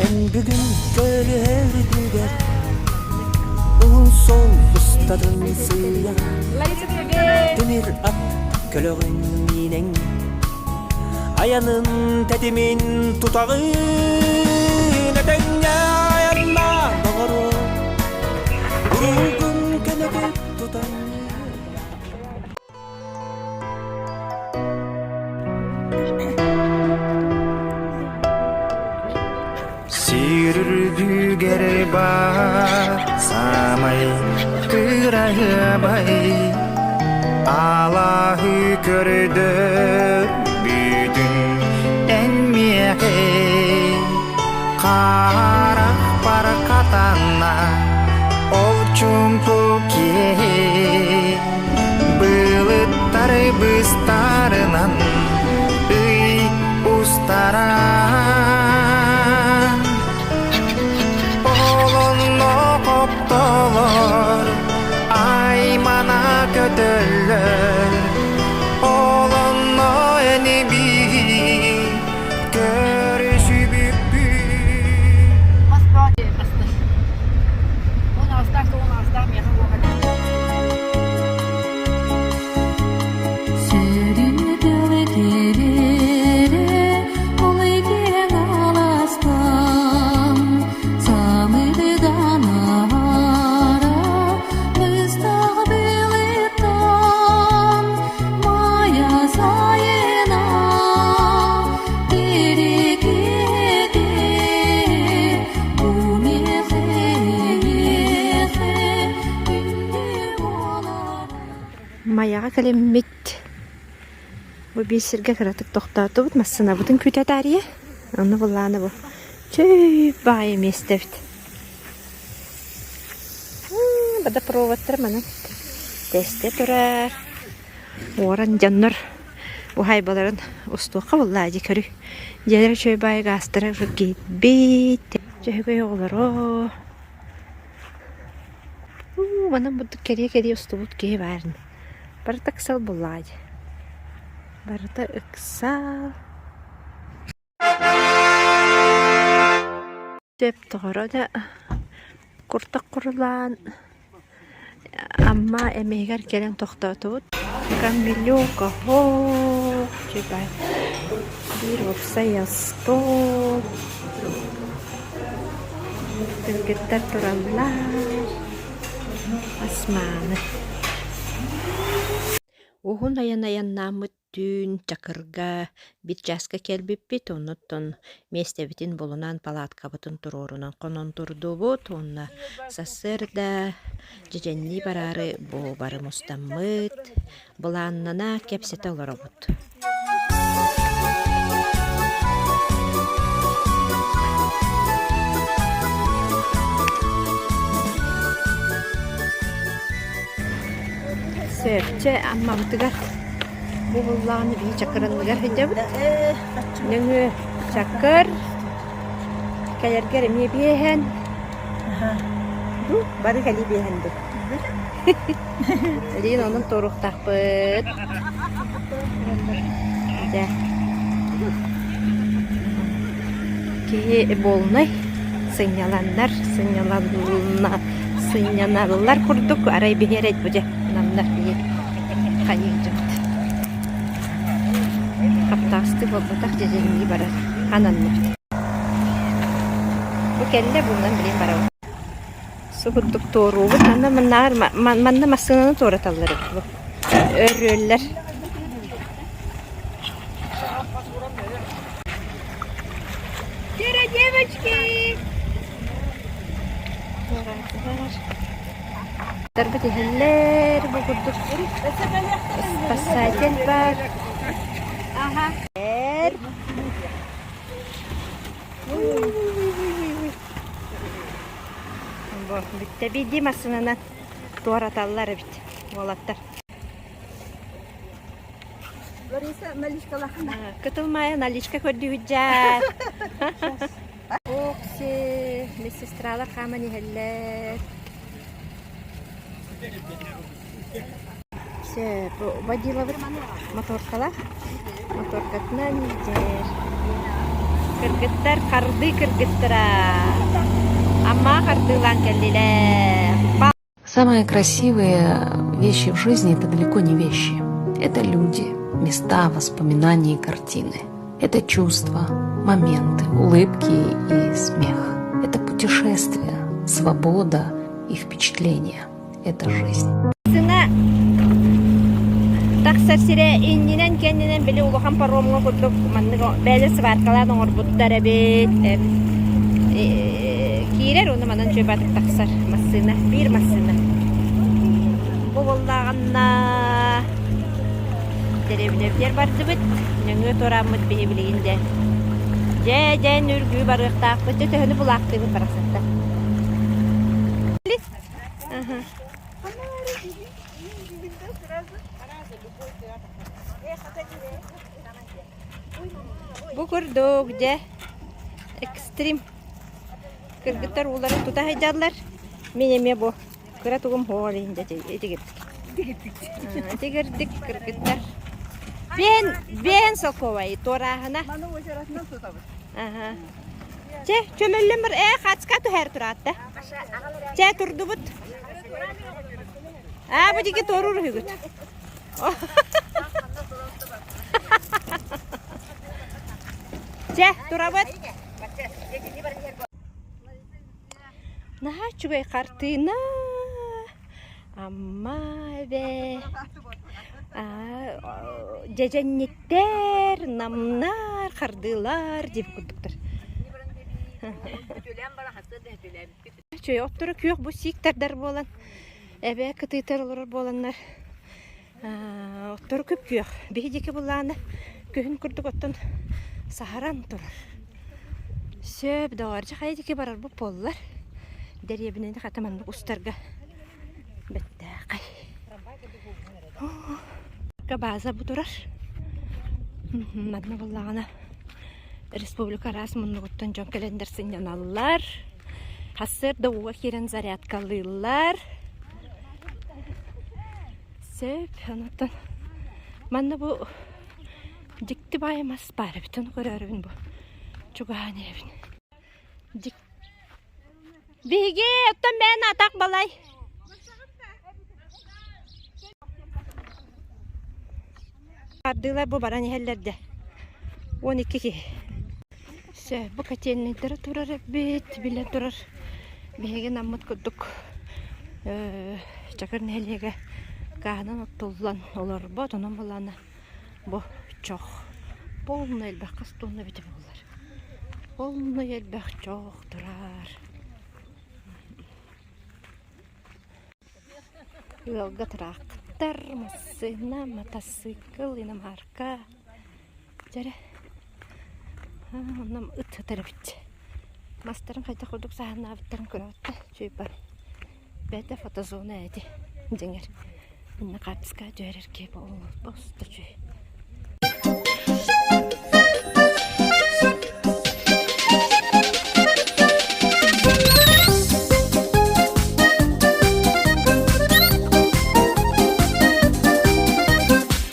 Эн бүгүн көлүһэрдигэр Уһун суол устатын сыыйа Тимир ат көлөҕүн миинэҥ Айанын тэтимин тутаҕын Этэҥҥэ айаннаа доҕору Уруйгун көнөтүк тутан Сир үрдүгэр баар саамай кыраһыабай алааһы көрдөр бүтүн эн миэхэ харахпар хатанна ол чуумпу киэһэ Былыттар быстарынан ый устара Олонно хоптолор аймана көтөллөр Олонно эни көрүшүбүппүт Майаҕа кэлиммит бу биир сиргэ кыратык тохтоотубут, массыынабытын күүтэ таарыйа. Онно былаана бу чөй баҕайы миэстэ эбит. Водопроводтар манан тэстэ турар. Уоран дьоннор уһаайбаларын устуохха буоллаа дии көрүй. Дьиэлэрэ үчүгэй баайы гаастара киирбит. Дьөһөгөй оҕолоро. Уу, манан бурдук кэрийэ-кэрийэ устубут киһи баар ини. Барыта ыксал буоллаҕа дии. Барыта ыксал. Сөп тоҕоро да куртах курулаан Амма эмиһигэр кэлэн тохтоотубут. Камилюк оһох биир уопсай остуол кыргыттар тураллар Османы Уһун айан айаннааммыт Түүн Чакырга биир чааска кэлбиппит, оннуттан миэстэбитин булунан палаткабытын туруорунан хонон турдубут уонна сарсыарда дьэдьэннии бараары бу бары мустаммыт, былааннана кэпсэтэ олоробут. Сөпчө Аммабытыгар Бу буоллаҕына биһи чакыранныгар сылдьабыт. Нөҥүө чакыр кэлэргэр эмиэ биэһэн. Бу бары кэлии биэһэн дуу. Билигин онон туоруохтаахпыт. Дьэ. Киһи буолунай сынньаланнар, сынньаланна сынньаналлар курдук арай биһи эрэ бу дьэ намнар биһи хайыы дьыбыт. Хаптаастыы буолбатах дьэдьэннии барар ананныбыт. Бу кэллэ буунан билин барабыт. Субурдук туоруубут. Манна маннааҕар манна массыынаны туораталлар эбит бу. Өрүөллэр. Кира, девочки! Тарбыт иһэллэр бу курдук спасатель бар. Ага. Бу бүттэ биирдии массыынанан туораталлар эбит уолаттар. Лариса наличкалахына. Кытыл Маайа наличка көрдүүбүт дьаар. Окси, медсестралар хааман иһэллэр. Все, водилабыт моторкалар. Моторкатынан илдьэр. Кыргыттар хардыы кыргыттара. Амма хардыылаан кэллилэр. Самые красивые вещи в жизни – это далеко не вещи. Это люди, места, воспоминания и картины. Это чувства, моменты, улыбки и смех. Это путешествия, свобода и впечатления. Это жизнь. Сына тахсар сирэ иннинэн кэннинэн били улахан паромҥа курдук маннык бэйэлэр сваркалаан оҥорбуттар эбит киирэр уонна манан чуйбатык тахсар массыына биир массыына бу буоллаҕына дэриэбинэбитигэр бардыбыт нөҥүө туорааммыт биһи билигин дьэ дьэ дьэн үргүү барыахтаахпыт дьэ төһөнү булаахтыыбыт барахсаттар Бу курдук дьэ экстрим кыргыттар ууларын тута сылдьаллар. Мин эмиэ бу кыра тугум суох иһин дьэ итигирдик. Итигирдик кыргыттар. Биэн биэн солкуобай туорааһына. Аха. Чэ, чөмөллөмөр ээ хацка түһэр тураатта. Чэ, турдубут. Аа, бу диги туоруур үһүгүт. Чэ, турабыт. Наһаа үчүгэй хартыына. Амма эбэ. Дьэдьэнньиттэр, намнар, хардыылар диэбит курдуктар. Үчүгэй отторо күөх бу сииктэрдэр буолан, эбээ кытыытар олорор буоланнар отторо күп-күөх. Биһи диэки буллаҕына күһүн курдук оттон саһаран турар. Сөп, доҕор, дьэ хайа диэки барарбыт буоллар, дэриэбинэни хата маннык устарга бэттээхэй. Бааза бу турар. Манна буоллаҕына республика араас муннугуттан дьон кэлэннэр сынньаналлар. Сарсыарда ууга киирэн зарядкалыыллар. Сөп, онтон манна бу дьикти баайы мас баар эбит, ону көрөөрүбүн бу чугаһаан иһэбин. Дьик Биһиги оттон бэйэн атах балай. Ардыылар бу баран иһэллэр дэ. 12 киһи. Сөп, бу котельнайдара турар эбит, билэн турар. Биһиги наммыт курдук Чакыр нэһилиэгэ гааһынан оттуллан олорбот, онон былаана бу чох полный элбэх хас тонна эбитэ буоллар. Полный элбэх чох турар. Ыалга тыраахтар, массыына, матасыыкыл, иномарка. Дьэрэ, онно ыт сытар эбит. Мастарын хайдах курдук саһааннаабыттарын көрөҕүт да, чуйбар. Бэйэтэ фотозона эти, дьиҥэр. Инна хаартыска түһэрэр киһи босто чүй.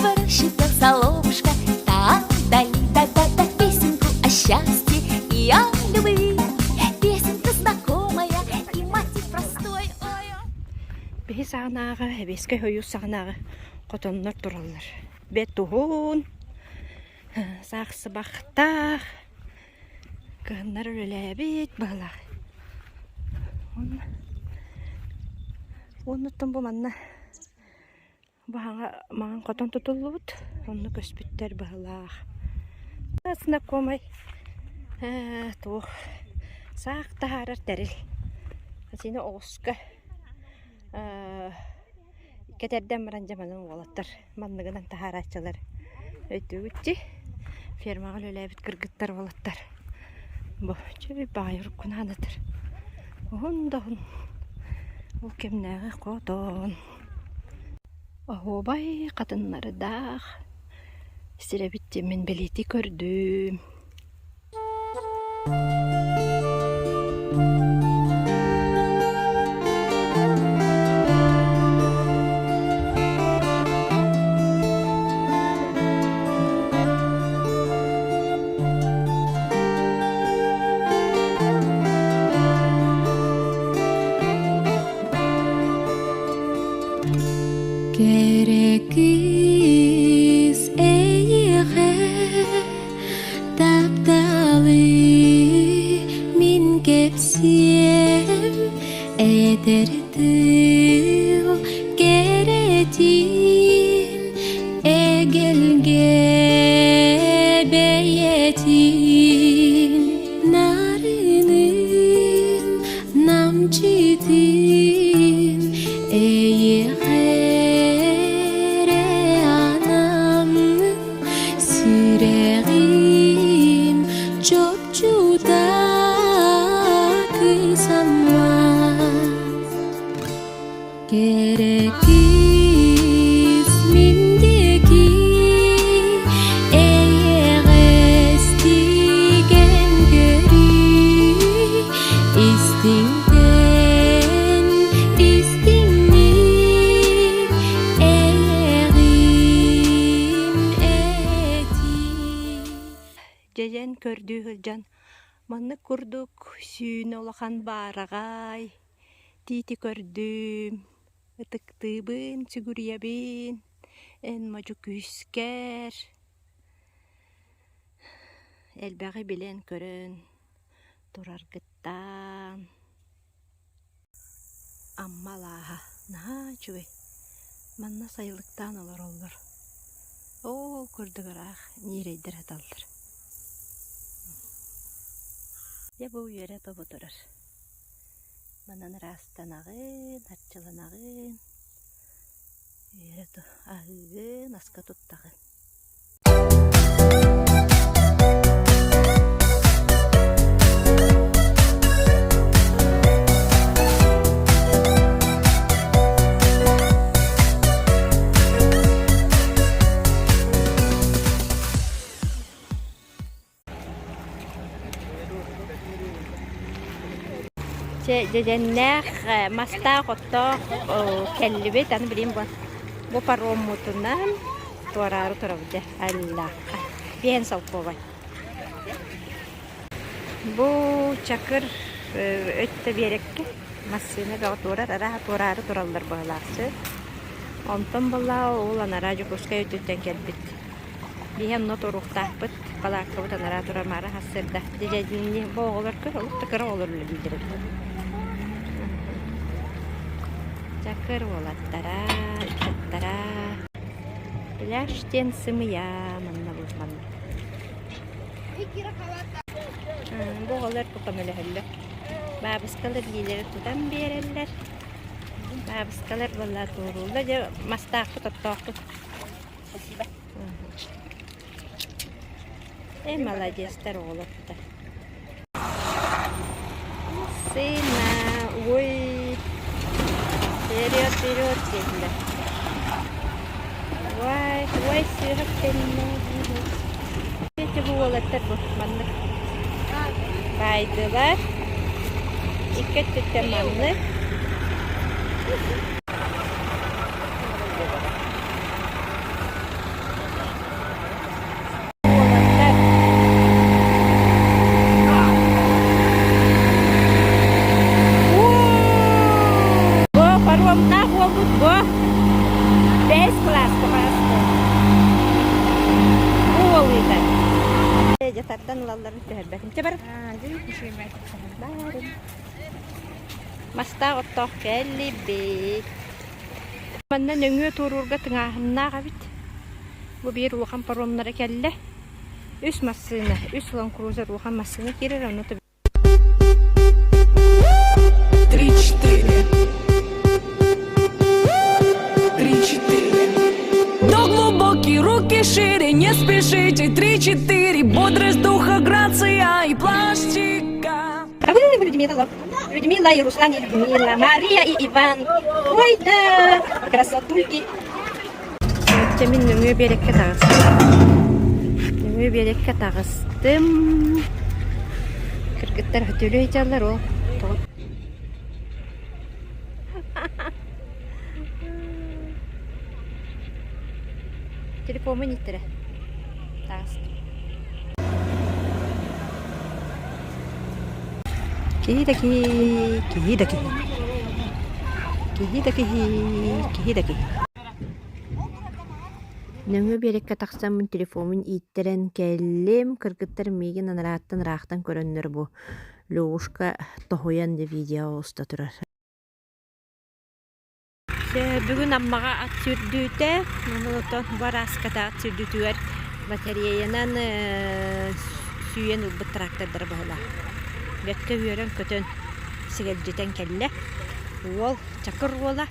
Выращивает соловушка, та-да-ли-да-да-да, песенку о счастье и о любви. Песенка знакомая и мотив простой. Ой-ой. Биһи саҕанааҕы, Эбиэскэй Сойуус саҕанааҕы хотоннор тураллар. Бэт уһун, саах сыбахтаах, кыһыннар үлэлээбит быһыылаах. Уонна уоннуттан бу манна бу хаҥа маҥан хотон тутуллубут, онно көспүттэр быһыылаах. Знакомай туох саах таһаарар тэрил. Сини оҕуска Кэтэрдэн баран дьэ манан уолаттар манныгынан таһаарааччылар өйдүүгүт дии. Фермаҕа үлэлээбит кыргыттар уолаттар бу чүүй баҕайы уруккунаан ытыр. Уһун да уһун ол кэмнээҕи хотон. Оһуобай хатыннардаах сир эбит диэммин бэлиэтии көрдүм. Этэр тыл кэрэтин эгэлгэ бэйэтин нарынын намчытын эйиэхэ эрэ анаммын сүрэҕим чопчута кысаммат Кэрэ кыыс мин диэки эйэҕэстигэн көрүүй истиҥтэн истиҥник эйэҕин этий Дьэдьэн көрдүү сылдьан маннык курдук сүүнэ улахан баараҕай Тиити көрдүм, ытыктыыбын, сүгүрүйэбин, эн модьу күүскэр элбэҕи билэн-көрөн тураргыттан Амма алааһа наһаа үчүгэй, манна сайылыктаан олороллор, оол курдук ыраах ньирэйдэр сыталлар. Дьэ бу үөрэ тобу турар Манан ыраастанаҕын, арчыланаҕын, үөрэ аһыыгын, аска туттаҕын. Чэ, дьэдьэннээх, мастаах, оттоох кэллибит. Аны билигин бу, бу пароммутунан туораары турабыт дьэ, Аллаахха. Биэһэн солкуобай. Бу Чакыр өттө биэрэккэ массыына бөҕө туорар, арааһа туораары тураллар быһыылаах сөп. Онтон буоллаҕа ол анараа Дьокуускай өттүттэн кэлбит Биһи онно туруохтаахпыт, палааккабыт анараа турар маара сарсыарда. Дьэдьэнни бу оҕолор көр, олох да кыра оҕолор үлэлииллэр эбит. Чакыр уолаттара, ыччаттара. Пляж диэн сымыйа манна бу манна. Бу оҕолор бу көмөлөһөллөр. Баабыскалар илиилэрэ тутан биэрэллэр. Баабыскалар буолла туорууллар. Дьэ мастаахпыт, оттоохпут. Спасибо. Э, молодецтар оҕолорбута. Сына, ой, вперед, вперед диэтилэр. Ой, ой, сыыһа тэннэ. Эти бу уолаттар бу маннык баайдылар. Икки өттүттэн маннык. Уолаттар Бо паромнаах уолбут бо бэһис кылааска бараста. Бу уол ыытар. Дьэ тардан ылалларын түһэрбэтим. Чэ бар. Баарым. Мастаах оттоох кэллибит. Манна нөҥүө туоруурга тыҥааһыннаах эбит. Бу биир улахан паромнара кэллэ. Үс массыына, үс Land Cruiser улахан массыына киирэр, онно Три-четыре. Три-четыре. До глубокие руки шире, не спешите. Три-четыре. Бодрость духа, грация и пластика. А вы Людмила, Людмила и Руслан и Людмила, Мария и Иван. Ой, да, красотульки. Чэ, мин нөҥүө биэрэккэ таҕыстым. Нөҥүө биэрэккэ таҕыстым. Кыргыттар хөтөлүү сылдьаллар ол. Тоҕо Телефоммун иттэрэ. Таҕыстым. Киһи да киһи, киһи да киһи. Киһи да киһи, киһи да киһи. Нөҥүө биэрэккэ тахсаммын телефоммун ииттэрэн кэллим. Кыргыттар миигин анарааттан ыраахтан көрөннөр бу Левушка тоһуйан да видео уста турар. Бүгүн Аммаҕа ат сүүрдүүтэ, онон бу арааската ат сүүрдүүтүгэр батареянан сүүйэн ылбыт трактордара быһыылаах. Бэрткэ үөрэн-көтөн сигэлдьитэн кэллэ. Уол, чакыр уола,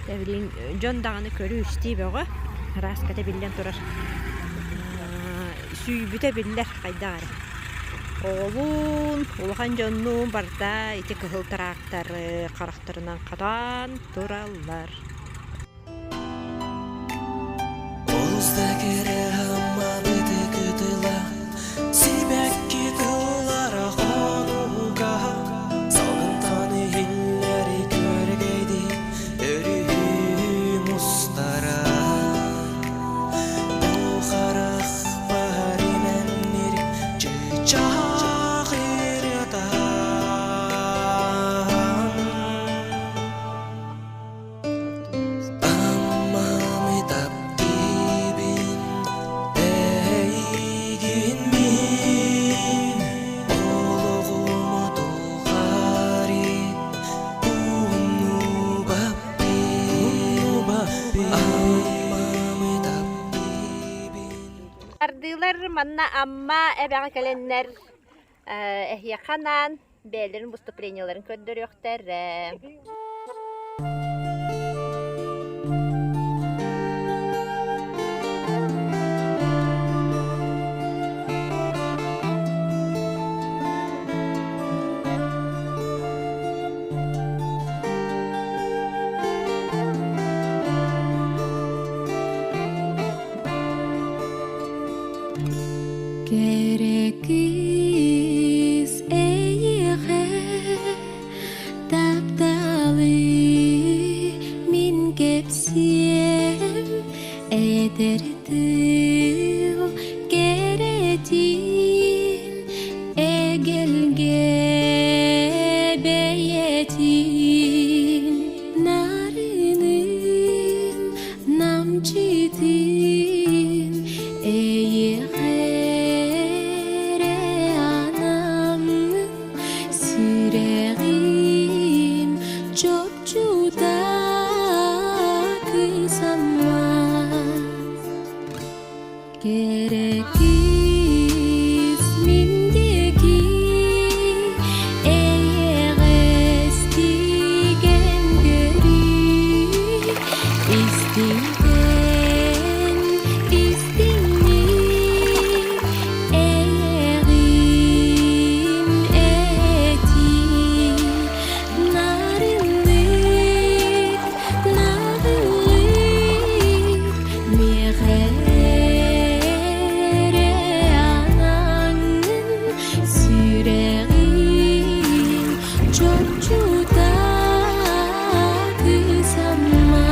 билигин дьон даҕаны көрүү-истии бөҕө, арааската биллэн турар сүүйбүтэ биллэр хайдах эрэ. Оҕолуун, улахан дьоннуун барыта ити кыһыл тракторы харахтарынан хатаан тураллар. Олус да кэрэ аммабыты кытыла Сибэкки тыллара хонууга Салгынтан иһиллэри көргэйди Өрүһүм устара Бу харах баар имэннир Чыычаах ырыата Амманы таптыыбын эйигин мин олоҕум тухары умнубаппын Амманы таптыыбын Ардыылар манна Амма эбэҕэ кэлэннэр эһиэхэ анаан бэйэлэрин выступлениеларын көрдөрүөхтэрэ. Кэрэ кыыс эйиэхэ тапталы мин кэпсиэм этэр тыл кэрэтин эгэлгэ бэйэтин нарынын Намчытын эйиэхэ эрэ анаммын сүрэҕим чопчута кыысаммат Кэрэ кыыс мин диэки эйэҕэстигэн көрүй истиҥтэн истиҥник эйэҕин этий нарыннык наҕыллык миэхэ эрэ анаҥҥын сүрэҕим чопчута кысамма.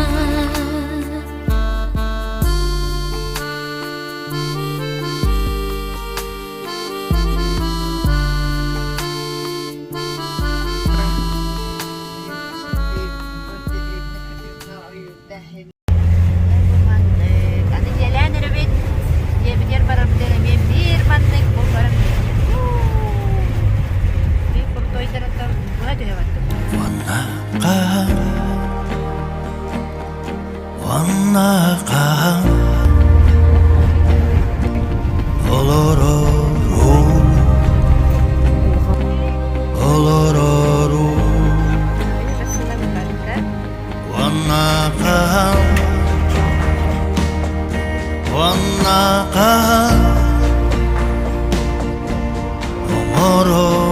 Бу маннык. Аны дьиэлээн эрэбит. Дьиэбитигэр барарбытыгар эмиэ биир маннык бу баран Биир курдуойдарыттан быһа түһэ бардым. Уонна хаһан, уонна хаһан олорорум, олорорум. Уонна хаһан, уонна хаһан оҥорорум.